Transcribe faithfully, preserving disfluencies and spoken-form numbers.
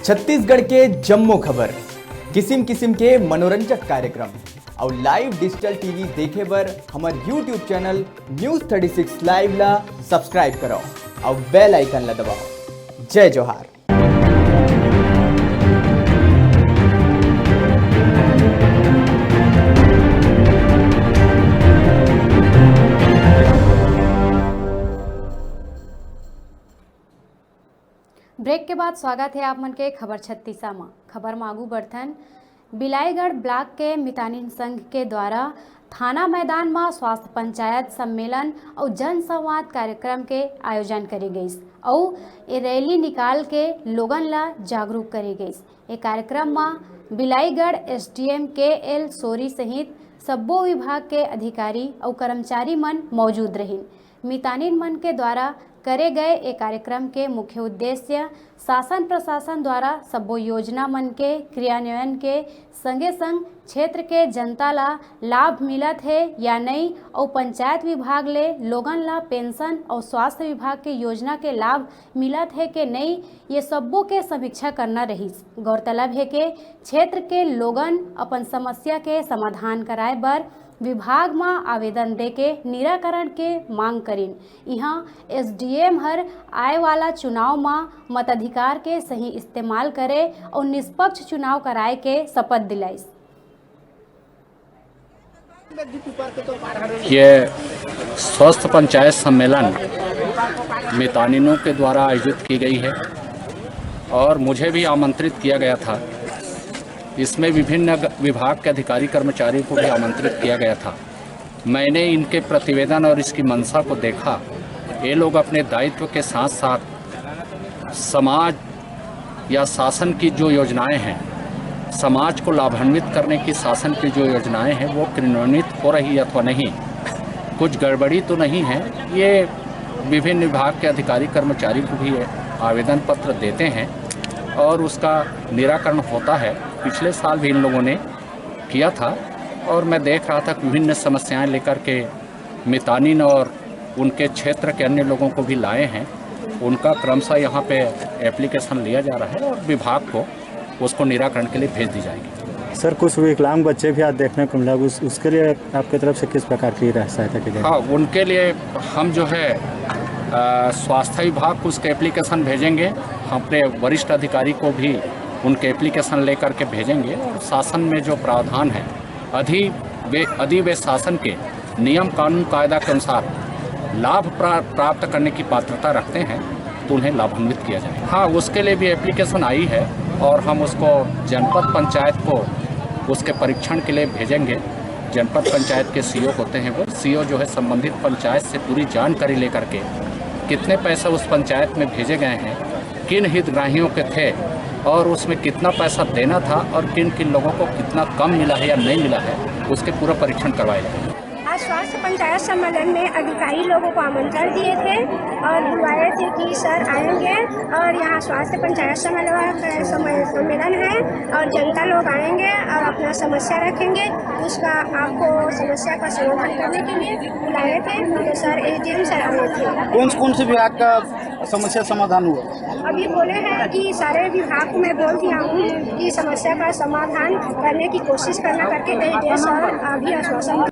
छत्तीसगढ़ के जम्मो खबर, किसिम किसिम के मनोरंजक कार्यक्रम अउ live digital T V देखे बर हमर YouTube channel News thirty six Live ला subscribe करव अउ bell icon ला दबाव। जय जोहार। Break के बाद स्वागत हे आप मन के खबर छत्तीसा म। खबर म आगू बढ़थन। बिलाईगढ़ block के मितानिन संघ के द्वारा थाना मैदान म स्वास्थ्य पंचायत सम्मेलन अउ जनसंवाद कार्यक्रम के आयोजन करे गइस अउ ए रैली निकाल के लोगन ला जागरूक करे गइस। ए कार्यक्रम म Bilaigarh S D M K L Sori सहित सब्बो विभाग के अधिकारी अउ कर्मचारी मन मौजूद रहिन। मितानिन मन के द्वारा करे गए ए कार्यक्रम के मुख्य उद्देश्य शासन प्रशासन द्वारा सब्बो योजना मन के क्रियान्वयन के संगे संग क्षेत्र के जनता ला लाभ मिलत हे या नई अउ पंचायत विभाग ले लोगन ला पेंशन अउ स्वास्थ्य विभाग के योजना के लाभ मिलत हे के नई, ये सब्बो के समीक्षा करना रहिस। गौरतलब हे के क्षेत्र के लोगन अपन समस्या के समाधान कराए बर विभाग म आवेदन देके निराकरण के मांग करिन। इहां S D M हर आए वाला चुनाव म मताधिकार के सही इस्तेमाल करे अउ निष्पक्ष चुनाव कराए के शपथ दिलाइस। ये स्वस्थ पंचायत सम्मेलन मितानिनों के द्वारा आयोजित की गई है और मुझे भी आमंत्रित किया गया था। इसमें विभिन्न ग- विभाग के अधिकारी कर्मचारियों को भी आमंत्रित किया गया था। मैंने इनके प्रतिवेदन और इसकी मंशा को देखा। ये लोग अपने दायित्व के साथ साथ समाज या शासन की जो योजनाएं हैं, समाज को लाभान्वित करने की शासन की जो योजनाएं हैं, वो क्रियान्वित हो रही है अथवा नहीं, कुछ गड़बड़ी तो नहीं है। ये विभिन्न विभाग के अधिकारी कर्मचारी को भी आवेदन पत्र देते हैं और उसका निराकरण होता है। पिछले साल भी इन लोगों ने किया था और मैं देख रहा था कि विभिन्न समस्याएं लेकर के मितानिन और उनके क्षेत्र के अन्य लोगों को भी लाए हैं। उनका क्रमशः यहाँ पे एप्लीकेशन लिया जा रहा है और विभाग को उसको निराकरण के लिए भेज दी जाएगी। सर, कुछ विकलांग बच्चे भी आज देखने को मिला, उस, उसके लिए आपकी तरफ से किस प्रकार की राह- सहायता की जाएगी? हाँ, उनके लिए हम जो है अ, स्वास्थ्य विभाग को उसके एप्लीकेशन भेजेंगे। हम अपने वरिष्ठ अधिकारी को भी उनके एप्लीकेशन लेकर के भेजेंगे और शासन में जो प्रावधान है, अधि वे अधिवेश शासन के नियम कानून कायदा के अनुसार लाभ प्रा, प्राप्त करने की पात्रता रखते हैं तो उन्हें लाभान्वित किया जाए। हाँ, उसके लिए भी एप्लीकेशन आई है और हम उसको जनपद पंचायत को उसके परीक्षण के लिए भेजेंगे। जनपद पंचायत के सीईओ होते हैं, वो सीईओ जो है संबंधित पंचायत से पूरी जानकारी लेकर के कितने पैसे उस पंचायत में भेजे गए हैं, किन हितग्राहियों के थे और उसमें कितना पैसा देना था और किन किन लोगों को कितना कम मिला है या नहीं मिला है, उसके पूरा परीक्षण करवाए जाएंगे। आज स्वास्थ्य पंचायत सम्मेलन में अधिकारी लोगों को आमंत्रण दिए थे और बुलवाए थे कि सर आएंगे और यहाँ स्वास्थ्य पंचायत सम्मेलन का समय सम्मेलन है और जनता लोग आएंगे और अपना समस्या रखेंगे। उसका आपको समस्या का समाधान करने के लिए बुलाए थे, तो सर एसडीएम सर आए थे। कौन कौन से विभाग का समस्या समाधान हुआ? अभी बोले हैं कि सारे विभाग को मैं बोल दिया हूँ कि समस्या का समाधान करने की कोशिश करना करके एसडीएम सर अभी आश्वासन